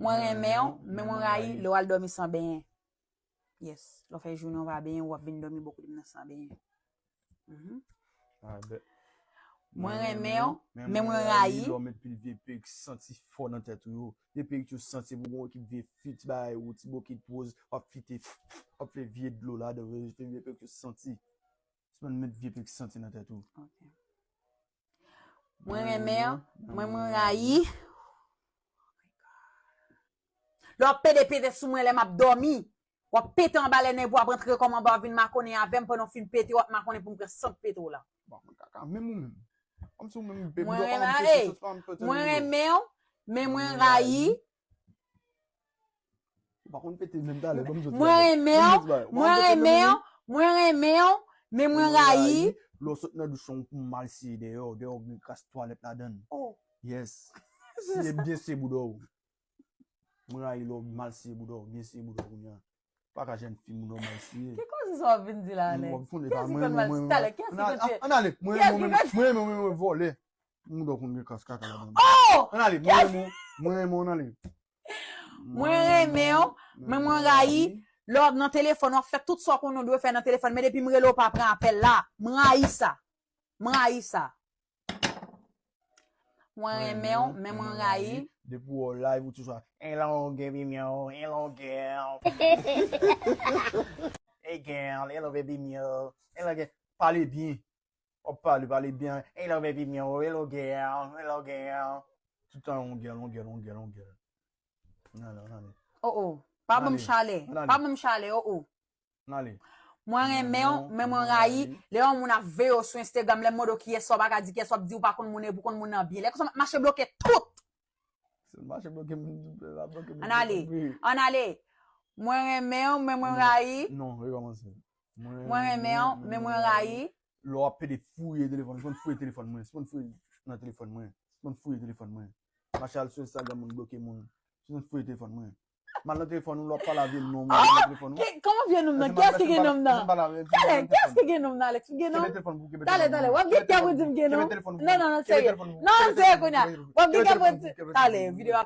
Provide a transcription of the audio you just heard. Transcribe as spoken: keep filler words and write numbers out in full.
Mwen renmen w, men mwen rayi lè w al dòmi san benyen. Yes. Lè w fè jounen w pa benyen, w ap vin dòmi bò kote m nan san benyen. Mhm. Ah, bè. Mwen renmen w, men mwen rayi. Lè w met pil vye perik santi fò nan tèt ou yo. Vye perik yo santi pou gon ekip vye fi, ti bagay ou, ti bokit woz, w ap fite, w ap fè vye dlo ladan, w fè vye perik yo santi. Sispann met vye perik santi nan tèt ou. Ok. Mwen renmen w, men mwen rayi. Lè w ap pede pete sou mwen lè m ap dòmi. W ap pete anba lè nèg w ap rantre kòm anba w vin makonnen avè m pandan w fin pete w ap makonnen pou m pran sant pete w la. Bon, mwen kaka, menm ou menm. Kòmsi ou menm, baby, mwen renmen w, men mwen rayi. Ou pa konn pete menm talè, ban m jodi. Mwen renmen w, mwen renmen w, mwen renmen w, men mwen rayi. Lè w sot nan douch ou pou mal siye dèyè, dèyè w gen kras twalèt ladan l. Oh. Yes. Siye byen siye bouda w. Mwen rayi lè w mal siye bouda w, byen siye bouda w kounye a. Pa ka jèn fi moun w mal siye. Ki koze sa w ap vin di la, Alex? Kiyès ki konn mal siye? Talè, kiyès ki konn siye? Ann ale, mwen, mwen, mwen, mwen, mwen, mwen vòlè. Moun w konn gen kras kaka ladan. Oh! Ann ale, mwen renmen w, mwen renmen w, ann ale. Mwen renmen w, men mwen rayi lè w ap nan telefòn, w ap fè tout sa w konnen w dwe fè nan telefòn, men depi m rele w pa pran apèl la, m rayi sa. M rayi sa. Mwen renmen w, men mwen rayi. Depi w live, ou toujou a, "Hello, baby, myo, hello, girl." "Hey, girl, hello, baby, myo, hello, girl." Pale byen. W ap pale, pale byen. "Hello, baby, myo, hello, girl, hello, girl." Tout tan, on girl, on girl, on girl, on girl. Nan, nan, nan. Oh, oh. Pa ban m chalè. Pa ban m chalè, oh, oh. Ann ale. Mwen renmen w, men mwen rayi lè yon moun ap veye w sou Instagram, lè m mande w kiyès sa w pa ka di kiyès, w ap di w pa konn moun epi w konn moun nan byen. Lè konsa m ap mache bloke tout. Se mache bloke moun, la bloke moun. Ann ale, ann ale. Mwen renmen w, men mwen rayi. Non, rekòmanse. Mwen renmen w, men mwen rayi. Lè w ap pede fouye telefòn, sispann fouye telefòn mwen, sispann fouye nan telefòn mwen, sispann fouye telefòn mwen. Mache al sou Instagram moun bloke moun, sispann fouye telefòn mwen. M al nan telefòn ou, lè w ap pale avè m, non, m al nan telefòn ou. Kòman vye nonm nan? Kiyès ki gen nonm nan? Talè, kiyès ki gen nonm nan, Alex? Ou gen nonm? Talè, talè, w ap gen kè pou di m gen nonm? Non, non, non, serye. Non, serye kounye a. W ap gen kè pou di. Talè, videyo a